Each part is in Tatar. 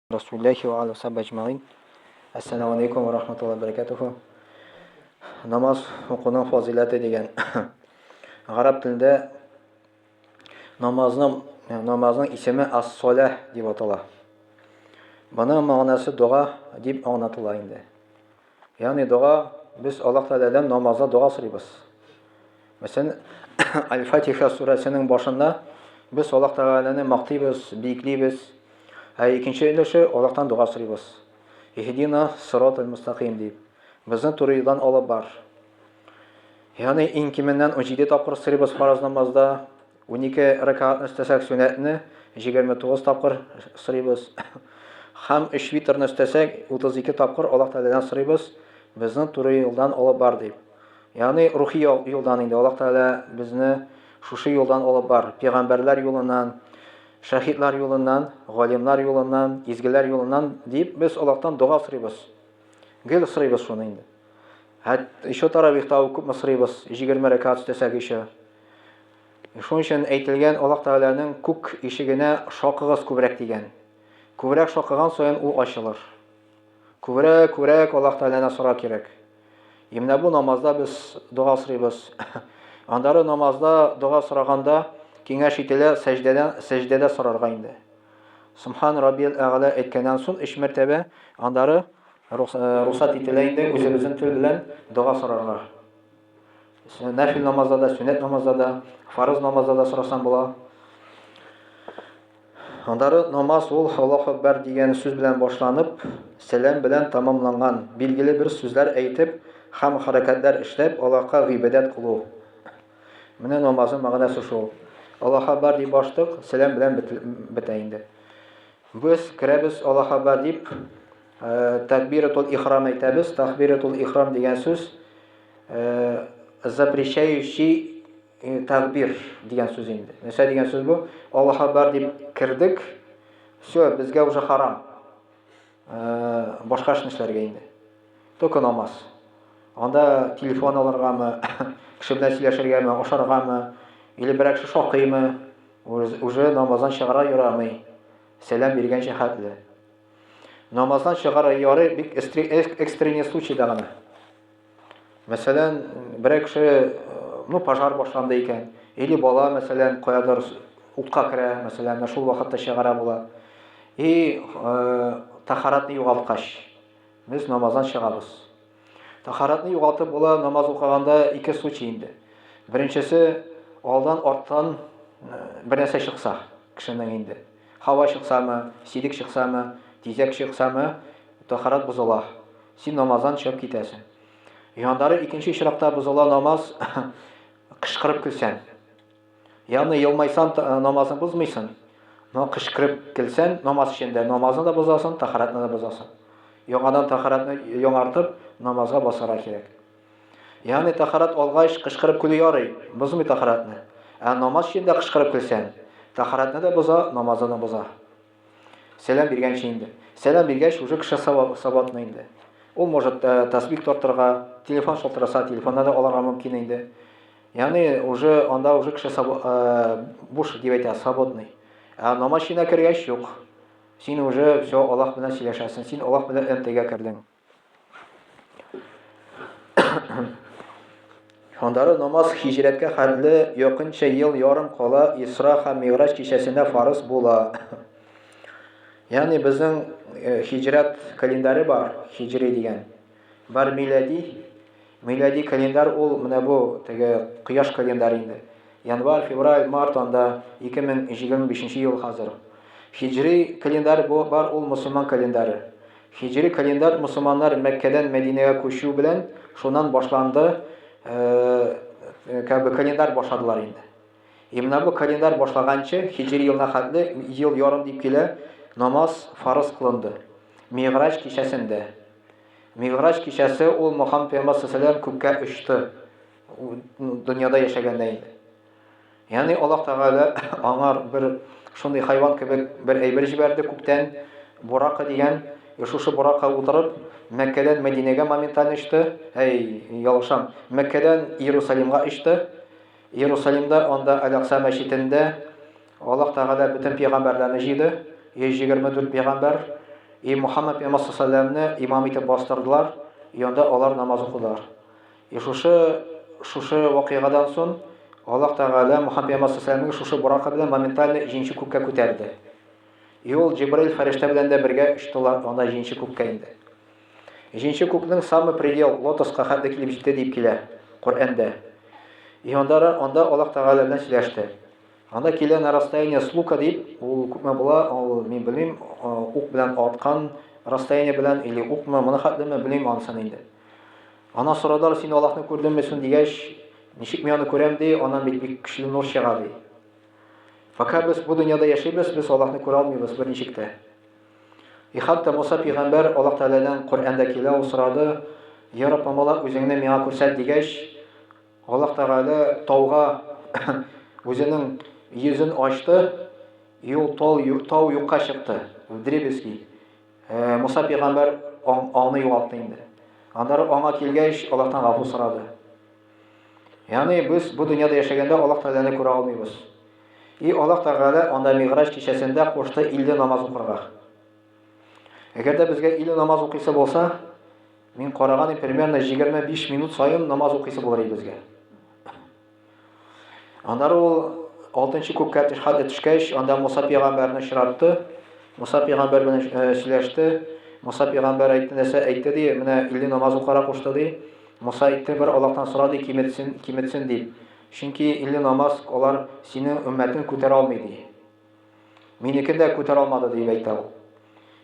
Расулләхи ва аля саб әҗмәгыйн. Әссәламу алейкум ва рахматуллаһи ва баракатуху. Намаз укуның фазиләте дигән. Гарәп телендә намазның намазның исеме ас-салах дип атала. Моның мәгънәсе дога дип аңлатыла инде. Ягъни дога без Аллаһ Тәгаләдән намазда дога сорыйбыз. Мәсәлән, Аль-Фатиха сүрәсенең башында без Аллаһ Тәгаләне мактыйбыз, биеклибез. Ә икенче өлеше Аллаһтан дога сорыйбыз. Иһдина сиратал мустаким дип. Безне туры юлдан алып бар. Ягъни иң кименнән 17 тапкыр сорыйбыз фараз намазда, 12 рәкәгатьне өстәсәк сөннәтне 29 тапкыр сорыйбыз. Һәм өч витрны өстәсәк 32 тапкыр Аллаһ Тәгаләдән сорыйбыз, безне туры юлдан алып бар дип. Ягъни рухи юлдан инде Аллаһ Тәгалә безне шушы юлдан алып бар. Пәйгамбәрләр юлыннан, шәһидләр юлыннан, галимнар юлыннан, изгеләр юлыннан дип без Аллаһтан дога сорыйбыз. Гел сорыйбыз шуны инде. Хәт еще таравихта күпме сорыйбыз, 20 рәкәгать өстәсәк еще. Шуның өчен әйтелгән Аллаһ Тәгаләнең күк ишегенә шакыгыз күбрәк дигән. Күбрәк шакыган саен ул ачылыр. Күбрәк, күбрәк Аллаһ Тәгаләдән сора кирәк. И менә бу намазда без дога сорыйбыз. Аннары намазда дога сораганда киңәш ителә сәҗдәдән сәҗдәдә сорарга инде. Субхан Раббил Әгъла әйткәннән соң өч мәртәбә аннары рөхсәт ителә инде үзебезнең тел белән дога сорарга. Нәфил намазда да, сөннәт намазда да, фарыз намазда да сорасаң була. Аннары намаз ул Аллаһу акбар дигән сүз белән башланып, сәлам белән тәмамланган, билгеле бер сүзләр әйтеп һәм хәрәкәтләр эшләп Аллаһка гыйбадәт кылу. Менә намазның мәгънәсе шул. Аллаһу акбар дип баштык, сәлам белән бетә инде. Без керәбез Аллаһу акбар дип, тәкбиратул ихрам әйтәбез. Тәкбиратул ихрам дигән сүз запрещающий тәкбир дигән сүз инде. Нәрсә дигән сүз бу? Аллаһ Акбар дип кердек, все, безгә уже харам. Башка эшне эшләргә инде. Только намаз. Анда телефон алыргамы, кеше белән сөйләшергәме, ашаргамы, или берәр кеше шакыймы, уже намаздан чыгара ярамый. Сәлам биргәнчә хәтле. Намаздан чыгара ярый бик экстренный случайда гына. Мәсәлән, берәр кеше, ну, пожар башланды икән, или бала, мәсәлән, каядыр утка керә, мәсәлән, менә шул вакытта чыгара була. И тахаратны югалткач, без намаздан чыгабыз. Тахаратны югалтып була намаз укыганда ике случай инде. Беренчесе, алдан арттан бер нәрсә чыкса кешенең инде. Һава чыксамы, сидек чыксамы, тизәк чыксамы, тахарат бозыла. Син намаздан чыгып китәсең. Яндары икенче очракта бозыла намаз, кычкырып көлсәң. Ягъни елмайсаң намазны бозмыйсың, но кычкырып көлсәң намаз эчендә намазны да бозасың, тахаратны да бозасың. Яңадан тахаратны яңартып намазга басарга кирәк. Ягъни тахарат алгач кычкырып көлү ярый, бозмый тахаратны. Ә намаз эчендә кычкырып көлсәң, тахаратны да боза, намазны да боза. Сәлам биргәнче инде. Сәлам биргәч, уже кеше свободный инде. Ул может э, тасбих тартырга, телефон шалтыраса, телефоннан да алырга мөмкин инде. Ягъни уже анда уже кеше э, буш дип әйтә, свободный. Ә намаз эченә кергәч, юк. Син уже все Аллаһ белән сөйләшәсең, син Аллаһ белән элемтәгә кердең. Аннары намаз һиҗрәткә хәтле якынча ел ярым кала Исра һәм Миграҗ кичәсендә фарыз була. Ягъни безнең э, һиҗрәт календаре бар, һиҗри дигән. Бар милади. Милади календарь ул менә бу теге кояш календаре инде. Январь, февраль, март анда 2025 ел хәзер. Һиҗри календарь бу бар ул мусульман календаре. Һиҗри календарь мусульманнар Мәккәдән Мәдинәгә күчү белән шуннан башланды, как бы календарь башладылар инде. И менә бу календарь башлаганчы, һиҗри елына хәтле ел ярым дип килә, намаз фарыз кылынды. Мигъраҗ кичәсендә. Мигъраҗ кичәсе ул Мөхәммәд пәйгамбәр саллаллаһу күккә очты. Дөньяда яшәгәндә инде. Ягъни Аллаһ Тәгалә аңар бер шундый хайван кебек бер әйбер җибәрде күктән, бурака дигән. И шушы бурака утырып, Мәккәдән Мәдинәгә моментально очты. Әй, ялгышам. Мәккәдән Иерусалимга очты. Иерусалимда анда Әл-Акса мәчетендә Аллаһ Тәгалә бөтен пәйгамбәрләрне җыйды. 124 пәйгамбәр. И Мухаммад пәйгамбәр саллаллаһу имам итеп бастырдылар, и анда алар намаз укыдылар. И шушы шушы вакыйгадан соң Аллаһ Тәгалә Мухаммад пәйгамбәр саллаллаһу шушы бурака белән моментально җиденче күккә күтәрде. И ул Җибраил фәрештә белән дә бергә очтылар анда җиденче күккә инде. Җиденче күкнең самый предел лотоска хәтле килеп җитте дип килә Коръәндә. И анда анда Аллаһ Тәгалә белән сөйләште. Анда килә на расстояние с лука дип, ул күпме була, ул мин белмим, ук белән аткан расстояние белән или укмы, моны хәтлеме, белмим анысын инде. Ана сорадылар, син Аллаһны күрдеңме соң дигәч, ничек мин аны күрәм ди, аннан бит бик көчле нур чыга ди. Пока без бу дөньяда яшибез, без Аллаһны күрә алмыйбыз берничек тә. И хәтта Муса пәйгамбәр Аллаһ Тәгаләдән Коръәндә килә, ул сорады, Я Раббым Аллаһ, үзеңне миңа күрсәт дигәч, Аллаһ Тәгалә тауга үзенең йөзен ачты, и ул тау, тау юкка чыкты, вдребезги. Э, Муса пәйгамбәр аңны югалтты инде. Аннары аңа килгәч, Аллаһтан гафу сорады. Ягъни без бу дөньяда яшәгәндә Аллаһ Тәгаләне күрә алмыйбыз. И Аллаһ Тәгалә анда Миграҗ кичәсендә кушты 50 намаз укырга. Әгәр дә безгә 50 намаз укыйсы булса, мин караган идем, примерно 25 минут саен намаз укыйсы булыр иде безгә. Аннары ул алтынчы күккә хәтле төшкәч, анда Муса пәйгамбәрне очратты. Муса пәйгамбәр белән э, сөйләште. Муса пәйгамбәр әйтте, нәрсә әйтте ди, менә 50 намаз укырга кушты ди. Муса әйтте, бер Аллаһтан сора ди, киметсен, киметсен дип. Чөнки 50 намаз алар синең өммәтен күтәрә алмый ди. Минекен дә күтәрә алмады, дип әйтә ул.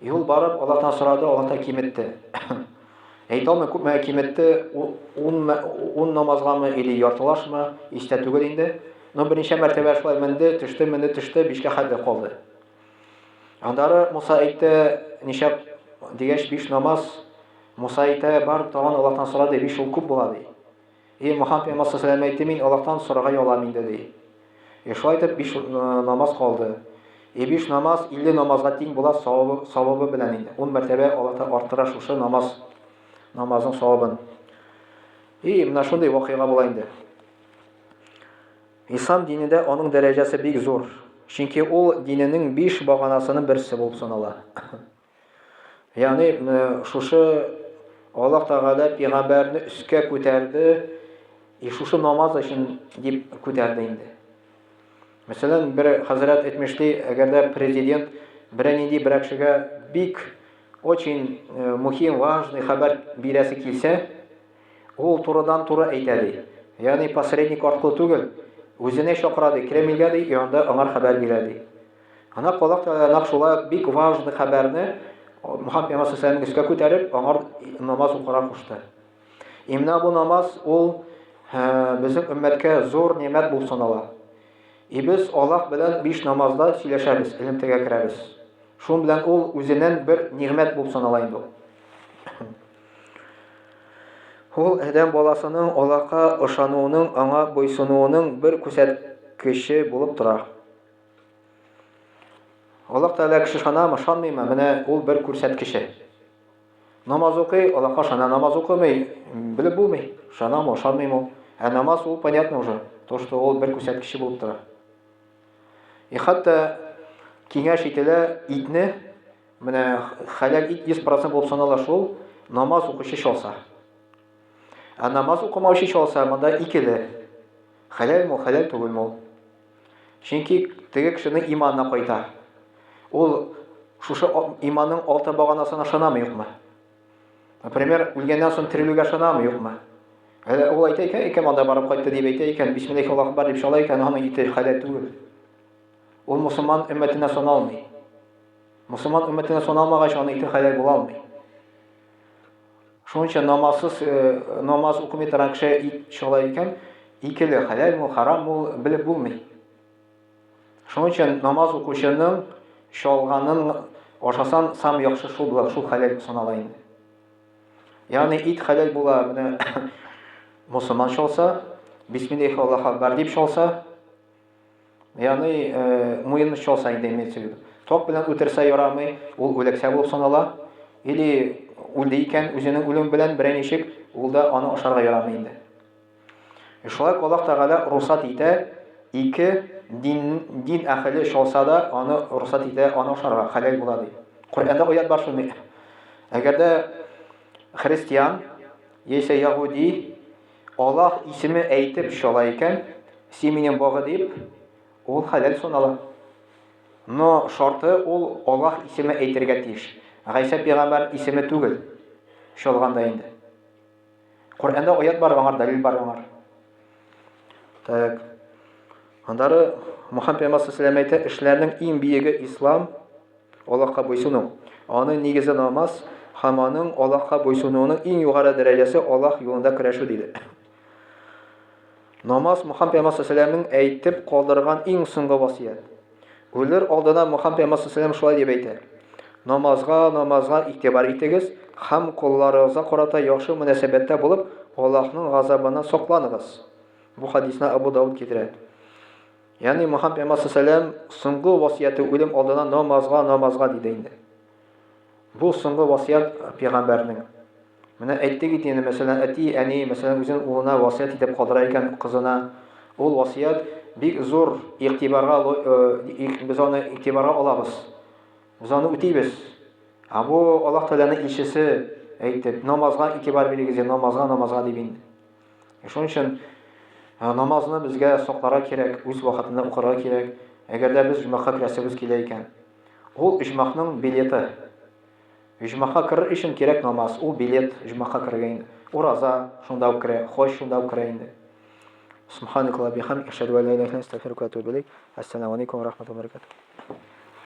И ул барып, Аллаһтан сорады, Аллаһ та киметте. Әйтә алмый, күпме киметте, ун намазгамы или яртылашмы, истә түгел инде. Но берничә мәртәбә шулай менде, төште, менде, төште, бишкә хәтле калды. Аннары Муса әйтте, ничә дигәч, биш намаз. Муса әйтә, бар, тагын Аллаһтан сора, ди, биш ул күп була, ди. И Мөхәммәд пәйгамбәр саллаллаһу әйтте, мин Аллаһтан сорарга ялам инде, ди. И шулай итеп биш э, намаз калды. И биш намаз 50 намазга тиң була савабы, савабы белән инде. 10 мәртәбә Аллаһ Тәгалә арттыра шушы намаз намазның савабын. И менә шундый вакыйга була инде. Ислам динендә аның дәрәҗәсе бик зур. Чөнки ул диненең биш баганасының берсе булып санала. Ягъни шушы Аллаһ Тәгалә пәйгамбәрне өскә күтәрде, и шушы намаз өчен дип күтәрде инде. Мәсәлән, бер хәзрәт әйтмешли, әгәр дә президент берәр нинди берәр кешегә бик очень э, мөһим, важный хәбәр бирәсе килсә, ул турыдан-туры әйтә ди. Ягъни посредник аркылы түгел, үзенә чакыра ди, Кремльгә ди, и анда аңар хәбәр бирә ди. Ана колак та нәкъ шулай ук бик важный хәбәрне Мөхәммәд пәйгамбәр саллаллаһу өскә күтәреп, аңар намаз укырга кушты. И менә бу намаз ул безнең өммәткә зур нимәт булып санала. И без Аллаһ белән биш намазда сөйләшәбез, элемтәгә керәбез. Шуның белән ул үзеннән бер нигъмәт булып санала инде ул. Ул адәм баласының Аллаһка ышануының, аңа буйсынуының бер күрсәткече булып тора. Аллаһ Тәгалә кеше ышанамы, ышанмыймы? Менә ул бер күрсәткече. Намаз укый, Аллаһка ышана, намаз укымый, белеп булмый. Ышанамы, ышанмыймы? Ә намаз ул понятно уже, то, что ул бер күрсәткече булып тора. И хәтта киңәш ителә итне, менә хәләл ит 100% булып санала шул, намаз укучы чалса. Ә намаз укымаучы чалса, монда икеле. Хәләлме, хәләл түгелме ул? Чөнки теге кешенең иманына кайта. Ул шушы иманның алты баганасына ышанамы, юкмы? Например, үлгәннән соң терелүгә ышанамы, юкмы? Әле ул әйтә икән, икән анда барып кайтты дип әйтә икән, бисмиллаһи Аллаһу акбар дип чала икән, аның ите хәләл түгел. Ул мусульман өммәтенә саналмый. Мусульман өммәтенә саналмагач, аның ите хәләл була алмый. Шуның өчен намазсыз, э, намаз укымый торган кеше ит чала икән, икеле, хәләлме, хараммы ул белеп булмый. Шуның өчен намаз укучының чалганын ашасан, сам яхшы шул була, шул хәләл санала инде. Ягъни ит хәләл була, менә мусульман чалса, бисмиллахи Аллаһу акбар дип чалса, Ягъни, э, муенны чалса инде имеется в виду. Ток белән үтерсә ярамый, ул үләксә булып санала. Или үлде икән, үзенең үлеме белән берәй ничек, ул да аны ашарга ярамый инде. И шулай Аллаһ Тәгалә русат итә, ике дин, дин әһеле чалса да, аны русат итә, аны ашарга хәләл була ди. Коръәндә аят бар шундый. Әгәр дә христиан яисә ягуди Аллаһ исеме әйтеп чала икән, син минем Богы дип, ул хәләл санала. Но шарты ул Аллаһ исеме әйтергә тиеш. Гайсә пәйгамбәр исеме түгел. Чалганда инде. Коръәндә аят бар, аңар дәлил бар аңар. Так. Аннары Мухаммед пәйгамбәр саллаллаху әйтә, эшләрнең иң биеге ислам, Аллаһка буйсыну. Аның нигезе намаз һәм аның Аллаһка буйсынуының иң югары дәрәҗәсе Аллаһ юлында көрәшү диде. Намаз Мухаммед пәйгамбәр саллаллаху әйтеп калдырган иң соңгы васыять. Үлер алдына Мухаммед пәйгамбәр саллаллаху шулай дип әйтә. Намазга, намазга игътибар итегез һәм колларыгызга карата яхшы мөнәсәбәттә булып, Аллаһның газабыннан сакланыгыз. Бу хадисны Абу Дауд китерә. Ягъни Мухаммед пәйгамбәр саллаллаху соңгы васыяте үлем алдына намазга, намазга диде инде. Бу соңгы васыять пәйгамбәрнең. Менә әйттек бит инде, мәсәлән, әти, әни, мәсәлән, үзенең улына васыять итеп калдыра икән, кызына. Ул васыять бик зур игътибарга, э, без аны игътибарга алабыз. Без аны үтибез. Ә бу Аллаһ Тәгаләнең илчесе әйтте, намазга игътибар бирегез, намазга, намазга дип инде. Шуның өчен э, намазны безгә сакларга кирәк, үз вакытында укырга кирәк. Әгәр дә без җомгага керәсебез килә икән. Ул оҗмахның билеты. Оҗмахка керер өчен кирәк намаз, ул билет оҗмахка керергә инде. Ураза шунда ук керә, хаҗ шунда ук керә инде. Субханакаллаһ бихамдик, ашһаду ан ла илаһа илля анта, астагфирука ва атубу илейк. Ассаламу алейкум ва рахматуллаһи ва баракатуһ.